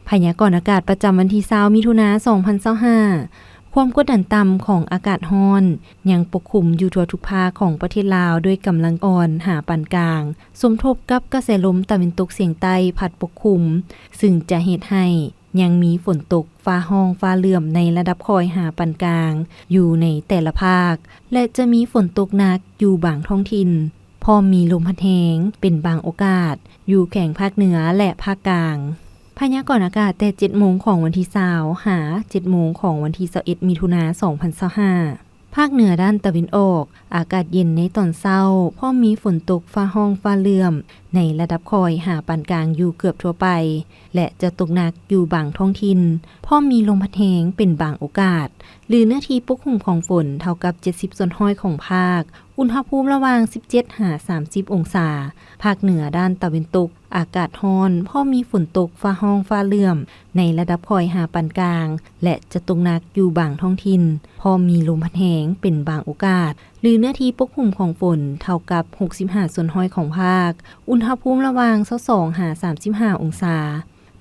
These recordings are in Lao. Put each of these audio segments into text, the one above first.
ພະຍາກອນອາກາດປະຈຳວັນທີຊາວ ມິຖຸນາ ສອງພັນຊາວຫ້າ ຄວາມກົດດັນຕ່ຳຂອງອາກາດຮ້ອນ ຍັງປົກຄຸມຢູ່ທົ່ວທຸກພາກຂອງປະເທດລາວ ດ້ວຍກຳລັງອ່ອນຫາປານກາງ, ສົມທົບກັບກະແສລົມຕາເວັນຕົກສຽງໃຕ້ພັດປົກຄຸມ, ຊຶ່ງຈະເຮັດໃຫ້ຍັງມີຝົນຕົກ, ຟ້າຮ້ອງ, ຟ້າເຫຼື້ອມໃນລະດັບຄ່ອຍຫາປານກາງ ຢູ່ໃນແຕ່ລະພາກ ແລະ ຈະມີຝົນຕົກໜັກຢູ່ບາງທ້ອງຖິ່ນ, ພ້ອມມີລົມພັດແຮງເປັນບາງໂອກາດ ຢູ່ແຂວງພາກເໜືອ ແລະ ພາກກາງ. ພະຍາກອນອາກາດແຕ່ເຈັດໂມງຂອງວັນທີຊາວ ຫາເຈັດໂມງຂອງວັນທີຊາວເອັດ ມິຖຸນາ ສອງພັນຊາວຫ້າ. ພາກເໜືອດ້ານຕາເວັນອອກ, ອາກາດເຢັນໃນຕອນເຊົ້າ, ພ້ອມມີຝົນຕົກ, ຟ້າຮ້ອງ, ຟ້າເຫຼື້ອມ ໃນລະດັບຄ່ອຍຫາປານກາງຢູ່ເກືອບທົ່ວໄປ ແລະ ຈະຕົກໜັກຢູ່ບາງທ້ອງຖິ່ນ, ພ້ອມມີລົມພັດແຮງເປັນບາງໂອກາດ, ຫຼື ເນື້ອທີ່ປົກຄຸມຂອງຝົນເທົ່າກັບເຈັດສິບສ່ວນຮ້ອຍຂອງພາກ, ອຸນຫະພູມລະຫວ່າງສິບເຈັດຫາສາມສິບອົງສາ. ພາກເໜືອດ້ານຕາເວັນຕົກ, ອາກາດຮ້ອນ, ພ້ອມມີຝົນຕົກ, ຟ້າຮ້ອງ, ຟ້າເຫຼື້ອມ ໃນລະດັບຄ່ອຍຫາປານກາງ ແລະ ຈະຕົກໜັກຢູ່ບາງທ້ອງຖິ່ນ, ພ້ອມມີລົມພັດແຮງເປັນບາງໂອກາດ, ຫຼື ເນື້ອທີ່ປົກຄຸມຂອງຝົນເທົ່າກັບຫົກສິບຫ້າສ່ວນຮ້ອຍຂອງພາກ, ອຸນຫະພູມລະຫວ່າງຊາວສອງຫາສາມສິບຫ້າອົງສາ.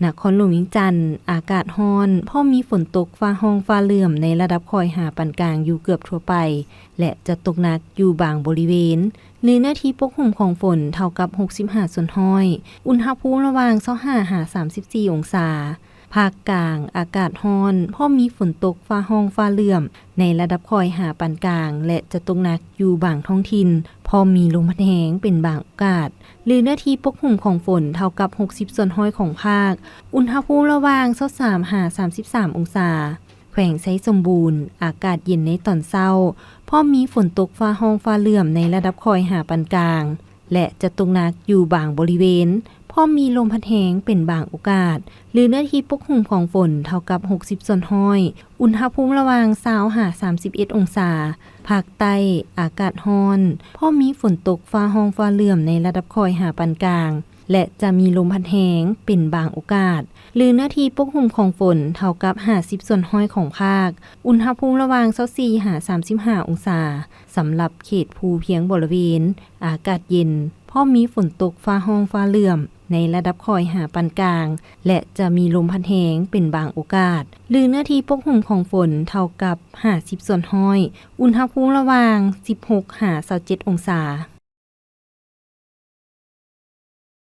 ນະຄອນຫຼວງວຽງຈັນ, ອາກາດຮ້ອນ, ພ້ອມມີຝົນຕົກ, ຟ້າຮ້ອງ, ຟ້າເຫຼື້ອມ ໃນລະດັບຄ່ອຍຫາປານກາງຢູ່ເກືອບທົ່ວໄປ ແລະ ຈະຕົກໜັກຢູ່ບາງບໍລິເວນ, ຫຼື ເນື້ອທີ່ປົກຄຸມຂອງຝົນເທົ່າກັບຫົກສິບຫ້າສ່ວນຮ້ອຍ, ອຸນຫະພູມລະຫວ່າງຊາວຫ້າຫາສາມສິບສີ່ອົງສາ. ພາກກາງ, ອາກາດຮ້ອນ, ພ້ອມມີຝົນຕົກ, ຟ້າຮ້ອງ, ຟ້າເຫຼື້ອມ ໃນລະດັບຄ່ອຍຫາປານກາງ ແລະ ຈະຕົກໜັກຢູ່ບາງທ້ອງຖິ່ນ, ພ້ອມມີລົມພັດແຮງເປັນບາງໂອກາດ, ຫຼື ເນື້ອທີ່ປົກຄຸມຂອງຝົນເທົ່າກັບຫົກສິບສ່ວນຮ້ອຍຂອງພາກ, ອຸນຫະພູມລະຫວ່າງຊາວສາມຫາສາມສິບສາມອົງສາ. ແຂວງໄຊສົມບູນ, ອາກາດເຢັນໃນຕອນເຊົ້າ, ພ້ອມມີຝົນຕົກ, ຟ້າຮ້ອງ, ຟ້າເຫຼື້ອມ ໃນລະດັບຄ່ອຍຫາປານກາງ ແລະ ຈະຕົກໜັກຢູ່ບາງບໍລິເວນ, ພ້ອມມີລົມພັດແຮງເປັນບາງໂອກາດ, ຫຼື ເນື້ອທີ່ປົກຄຸມຂອງຝົນເທົ່າກັບຫົກສິບສ່ວນຮ້ອຍ, ອຸນຫະພູມລະຫວ່າງຊາວຫາສາມສິບເອັດອົງສາ. ພາກໃຕ້, ອາກາດຮ້ອນ, ພ້ອມມີຝົນຕົກ, ຟ້າຮ້ອງ, ຟ້າເຫຼື້ອມ ໃນລະດັບຄ່ອຍຫາປານກາງ ແລະ ຈະມີລົມພັດແຮງເປັນບາງໂອກາດ, ຫຼື ເນື້ອທີ່ປົກຄຸມຂອງຝົນເທົ່າກັບຫ້າສິບສ່ວນຮ້ອຍຂອງພາກ, ອຸນຫະພູມລະຫວ່າງຊາວສີ່ຫາສາມສິບຫ້າອົງສາ. ສຳລັບເຂດພູພຽງບໍລິເວນ, ອາກາດເຢັນ, ພ້ອມມີຝົນຕົກ, ຟ້າຮ້ອງ, ຟ້າເຫຼື້ອມ ໃນລະດັບຄ່ອຍຫາປານກາງ ແລະ ຈະມີລົມພັດແຮງເປັນບາງໂອກາດ, ຫຼື ເນື້ອທີ່ປົກຄຸມຂອງຝົນເທົ່າກັບຫ້າສິບສ່ວນຮ້ອຍ, ອຸນຫະພູມລະຫວ່າງສິບຫົກຫາຊາວເຈັດອົງສາ.